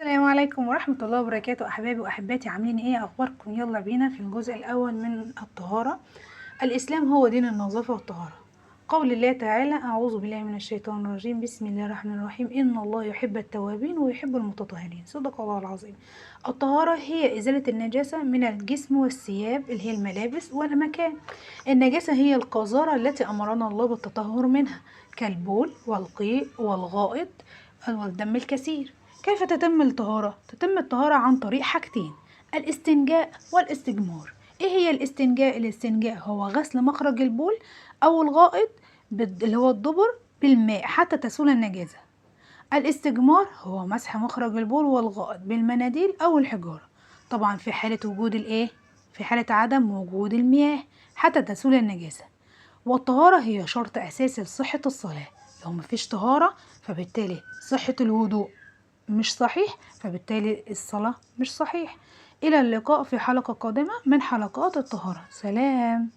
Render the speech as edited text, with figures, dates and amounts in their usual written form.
السلام عليكم ورحمة الله وبركاته. أحبابي وأحباتي، عاملين إيه؟ أخباركم؟ يلا بينا في الجزء الأول من الطهارة. الإسلام هو دين النظافة والطهارة. قول الله تعالى: أعوذ بالله من الشيطان الرجيم، بسم الله الرحمن الرحيم، إن الله يحب التوابين ويحب المتطهرين. صدق الله العظيم. الطهارة هي إزالة النجاسة من الجسم والثياب اللي هي الملابس والمكان. النجاسة هي القذارة التي أمرنا الله بالتطهر منها، كالبول والقيء والغائط والدم الكثير. كيف تتم الطهارة؟ تتم الطهارة عن طريق حاجتين: الاستنجاء والاستجمار. ايه هي الاستنجاء؟ الاستنجاء هو غسل مخرج البول او الغائط اللي هو الدبر بالماء حتى تزول النجاسة. الاستجمار هو مسح مخرج البول والغائط بالمناديل او الحجارة، طبعا في حالة وجود الايه؟ في حالة عدم وجود المياه، حتى تزول النجاسة. والطهارة هي شرط اساسي لصحة الصلاة. لو مفيش طهارة فبالتالي صحة الوضوء مش صحيح، فبالتالي الصلاة مش صحيح. إلى اللقاء في حلقة قادمة من حلقات الطهارة. سلام.